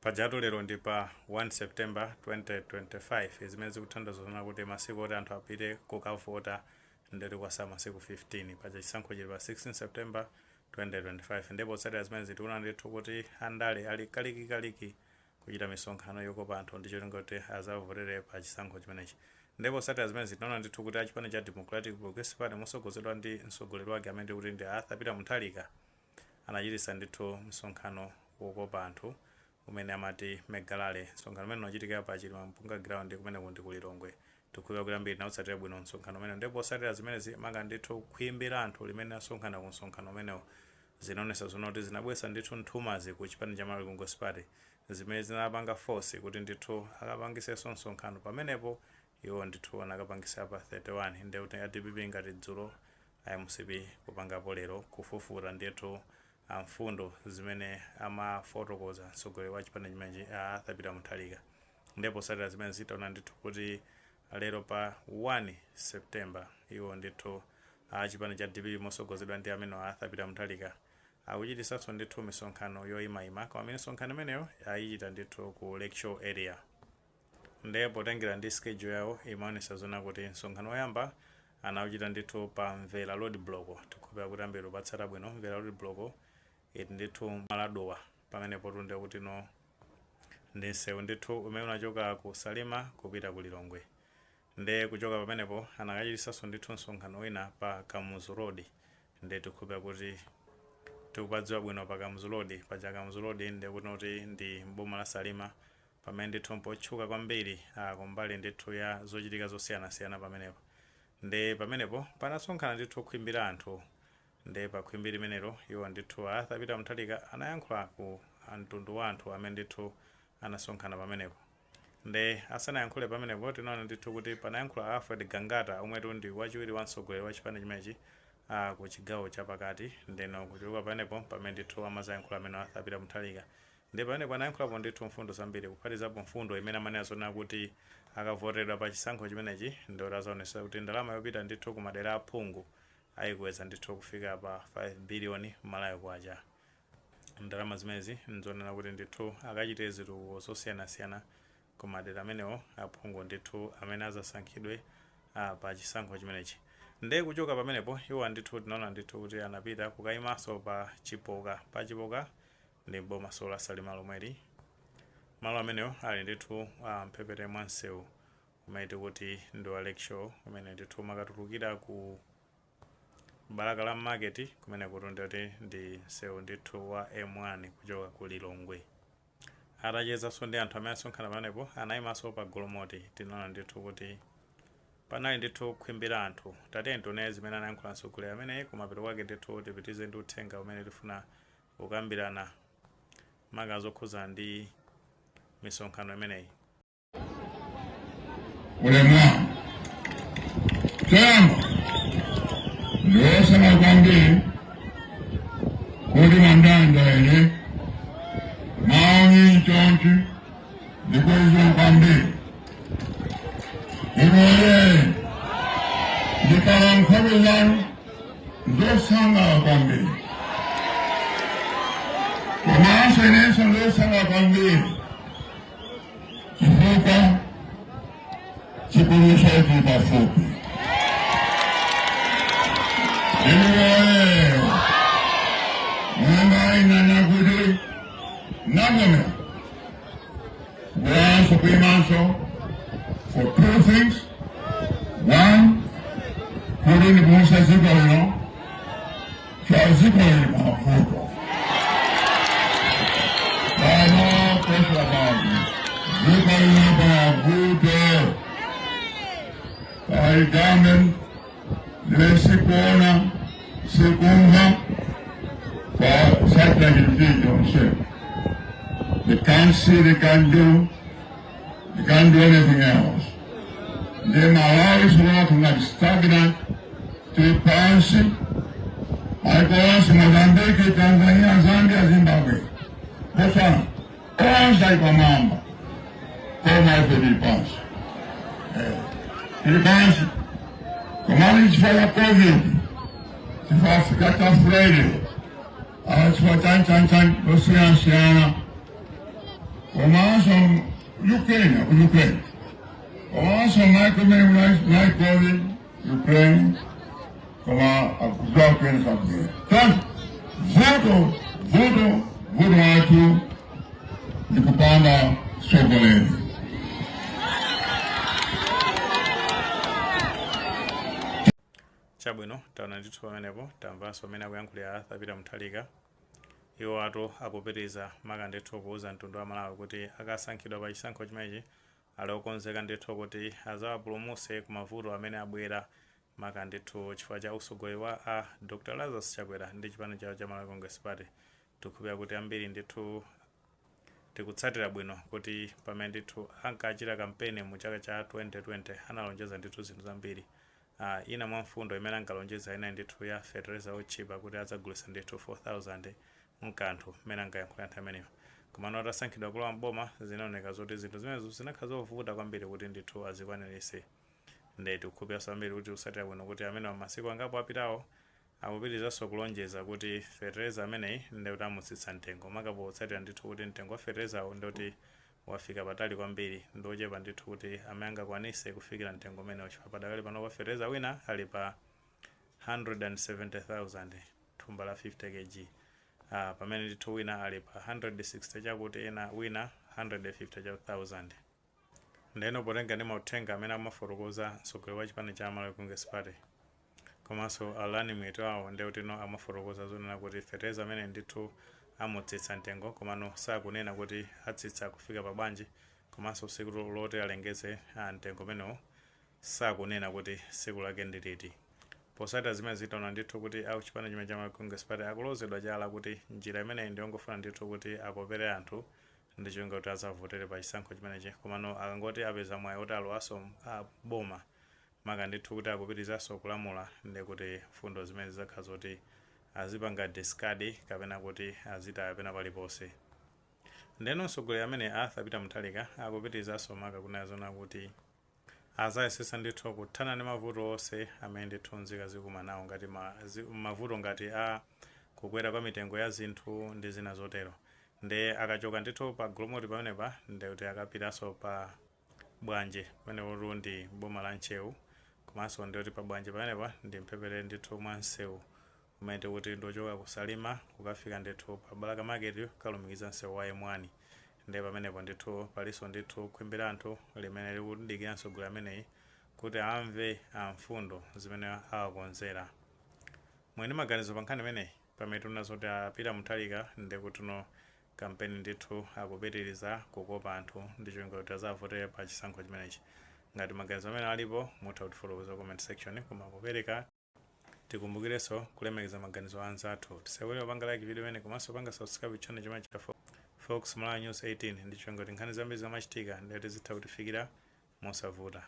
Pajatu lero ndi pa 1 September 2025, zimene zikutanthauza zoona kuti masiku oti anthu apite kukavota ndeti kwasala masiku 15. Paja chisankho chili pa 16 September 2025. Ndipo potsatira zimenezi, tikuona ndithu kuti andale ali kalikikaliki kuchita misonkhano yokopa anthu ndi cholinga kuti azavotere pa chisankho chimenechi. Ndipo potsatira zimenezi, tinaona ndithu kuti achipani cha Democratic Progressive Party, mosogozedwa ndi mtsogoleri wake amene ndikuti ndi Arthur Peter Mutharika, anachititsa ndithu msonkhano wokopa anthu umene amati mega rally. Msonkhano umene unachitika pa Chilima Mpunga Ground, kumene ndi ku Lilongwe. Tikukhulupirira kuti ambiri tinautsatira bwino msonkhano umene. Ndipo potsatira zimenezi, maka ndithu khwimbi la anthu limene asonkhana ku msonkhano umenewo, zinaonetsa zoona kuti zinabweretsa ndithu nthumazi ku chipani cha Malawi Congress Party, zimene zinapanga force kuti ndithu akapangisenso msonkhano pamenepo. Iwo ndithu anakapangisa pa 31, ndiye kuti a DPP ngati dzulo, a MCP kupangapo lero, kufufuta ndithu mfundo zimene amafotokoza mtsogoleri wa chipani chimenechi, Arthur Peter Mutharika. Ndipo potsatira zimene zitaona ndithu kuti lero pa 1 September, iwo ndithu a chipani cha DPP mosogozedwa ndi amene Arthur Peter Mutharika akuchitisanso ndithu misonkhano yoyimayima, koma misonkhano imeneyo ayichita ndithu ku Lakeshore area. Ndiye potengera ndi schedule yawo, imaonesa zona kuti msonkhano woyamba anauchita ndithu pa Mvera Road Block. Tikhulupira kuti ambiri upatsata bwino Mvera Road Block iti ndithu maladowa pamenepo. Tunde kuti no, ndi msewu ndithu umene unachoka ku Salima kupita ku Lilongwe. Ndiye kuchoka pamenepo anakachitisanso ndithu msonkhano wina pa Kamuzu Road. Ndiye tikhulupira kuti tikupadziwa bwino pa Kamuzu Road. Paja Kamuzu Road ndiye kuti ndi mboma la Salima, pamene ndithu mpotchuka kwambiri kumbali ndithu ya zochitika zosiyanasiyana pamenepo. Ndi pamenepo panasonkhana ndithu khwimbi la anthu. Ndi pa khwimbi limenelo, iwo ndithu Arthur Peter Mutharika anayankhula ku mtundu wa anthu amene ndithu anasonkhana pamenepo. Ndi asanayankhule pamenepo, tinaona ndithu kuti panayankhula Alfred Gangata, omwetu ndi wachiwiri wa mtsogoleri wa chipani chimenechi ku chigawo chapakati. Ndeno kuchoka pamenepo, pamene ndithu amazayankhula amene Arthur Peter Mutharika. Ndi pamenepo anayankhulapo ndithu mfundo zambiri, kuphatizapo mfundo imene amanena zonena kuti akavoteredwa pa chisankho chimenechi, ndiwo azaonetsa kuti ndalama yopita ndithu ku madera aphungu ayikweza ndithu kufika pa 5 biliyoni Malawi kwacha. Ndalama zimenezi nzonena kuti ndithu akachite zitukuko zosiyanasiyana ku madera amenewo, aphungu ndithu amene azasankhidwe pa chisankho chimenechi. Ndiye kuchoka pamenepo, iwo ndithu tinaona ndithu kuti anapita kukayimanso pa Chipoka. Pa Chipoka ndi boma la Salima lomweli. Malo amenewo ali ndithu mphepete mwa msewu umene tikuti ndi wa Lakeshore, umene ndithu umakatulukira ku Balaka la Market, kumene kuti ndikuti ndi msewu ndithu wa M1 kuchoka ku Lilongwe. Atachezanso ndi anthu amene asonkhana pamenepo, anayimanso pa Golomoti. Tinaona ndithu kuti panali ndithu khwimbi la anthu. Tatiyeni tione zimene anayankhula mtsogoleri ameneyi. Kumapeto kwake ndithu tipitize ndi uthenga umene tifuna kukambirana, maka zokhudzana ndi misonkhano imeneyi. Ulemu wanu. Choyamba, ndiwosema kwambiri kuti mandanda ine maoni chonchi ndikuizo kwambiri inoye ndikala nkhope zanu nzosangala kwambiri, komanso inenso ndosangala kwambiri chifukwa chipulumutso chili pafupi. Inuwoye monga inana kuti navomera kuyanso kuimanso for two things. One, kuti ndipulumutse dziko lino, cha dziko lili mavuto pano pressure bantu, dziko lino mavuto pali government limene sikuona, sikumva kwa sakira chinthu chilichonse. They can't see, they can't do, they can't do anything else. Ndi Malawi sikuona ngati stagnant, tili pansi. Maiko onse, Mozambique, Tanzania, Zambia, Zimbabwe, Botswana, onse ali pamwamba, koma ife tili pansi. Tili pansi komani chifukwa cha COVID, chifukwa cha Friday, chifukwa chani chani chani zosiyanasiyana. Komanso Ukraine, Ukraine. Komanso maiko mene mnaikoli Ukraine, koma akuzwa Ukraine sabwera. Sasa vuto, vuto, vuto wathu ni kupanda mtsogoleri. Chabwino, taona ndithu pamenepo, tamvanso pamene akuyankhulira Arthur Peter Mutharika. Iwo atu akupitiriza maka ndithu kuuza mtundu wa Malawi kuti akasankhidwa pa chisankho chimenechi, ali okonzeka ndithu kuti azawapulumutse ku mavuto amene abwera maka ndithu chifukwa cha utsogoleri wa a Dr Lazarus Chakwera ndi chipani chawo cha Malawi Congress Party. Tikukhulupirira kuti ambiri ndithu tikutsatira bwino kuti pamene ndithu ankachita kampeni mu chaka cha 2020, analonjeza ndithu zinthu zambiri. Ina mwa mfundo imene ankalonjeza inali ndithu ya fertilizer otchipa, kuti adzagulitsa ndithu 4000 mkanthu, mmene ankayankhula anthu amenewo. Komano atasankhidwa kulowa mboma, zinaoneka zoti zinthu zimenezo zinakhala zovuta kwambiri kuti ndithu azikwaniritse. Nde tikukhulupiriranso ambiri kuti tikutsatira bwino kuti amenewa masiku angapo apitawo akupitirizanso kulonjeza kuti fertilizer ameneyi ndi kuti amutsitsa mtengo, maka potsatira ndithu kuti mtengo wa fertilizer ndi kuti wafika patali kwambiri, ndi ochepa ndithu kuti amene angakwanise kufikira mtengo umenewo, chifukwa padakali panopa fertilizer wina ali pa 170,000 thumba la 50 kg, pamene ndithu wina ali pa 160 chakuti, ena wina 150,000. Ndeno potenga ndi mauthenga amene amafotokoza mtsogoleri wa chipani cha Malawi Congress Party komanso a running mate awo, ndi kuti no amafotokoza zonena kuti fertilizer amene ndithu amutsitsa mtengo, komano sakunena kuti atsitsa kufika pa bwanji, komanso tsiku loti alengeze mtengo umenewo sakunena kuti tsiku lake ndi liti. Posatira zimene zitaona ndithu kuti aku chipani chimene cha Malawi Congress Party akulozedwa chala kuti njira imeneyi ndiyongofuna ndithu kuti akopere anthu ndi cholinga kuti azavotere pa chisankho chimenechi, komano akangoti apeza mwayi oti alowanso boma, maka ndithu kuti akupitizanso kulamula, ndi kuti mfundo zimene zidzakhala zoti azipanga discard kapena kuti azitaya pena paliponse. Ndeno mtsogoleri amene Arthur Peter Mutharika akupitizanso maka kunena zona kuti azayesesa ndithu kuthana ndi mavuto onse amene ndithu nzika zikumana nawo, ngati mavuto ngati a kukwera kwa mitengo ya zinthu ndi zina zotero. Nde akachoka ndithu pa Golomoti pamenepa, ndi kuti akapitanso pa Bwanje, pamenepotu ndi boma la Ntcheu, komanso ndi kuti pa Bwanje pamenepa ndi mphepete ndithu mwa msewu umene tikuti ndochoka kusalima kukafika ndithu pa Balaka Market, kukalumikiza msewu wa M1. Ndi pamenepo ndithu palinso ndithu khwimbi la anthu limene likudikira mtsogoleri ameneyi kuti amve amfundo zimene awakonzera. Mwini maganizo pa nkhani imeneyi, pamene tinazo kuti a Peter Mutharika ndi kuti no kampeni ndithu akupitiriza kukopa anthu ndi cholinga kuti azavotere pa chisankho chimenechi, ngati maganizo amene alipo mutha kutifotokoza comment section. Koma popereka, tikumbukirenso kulemekeza maganizo a anzathu. Tisaiwale kupanga like video imene komanso panga subscribe channel chimene cha Fox Malawi News 18 ndi cholinga kuti nkhani zambiri zamachitika ndiyoti zitha kutifikira mosavuta.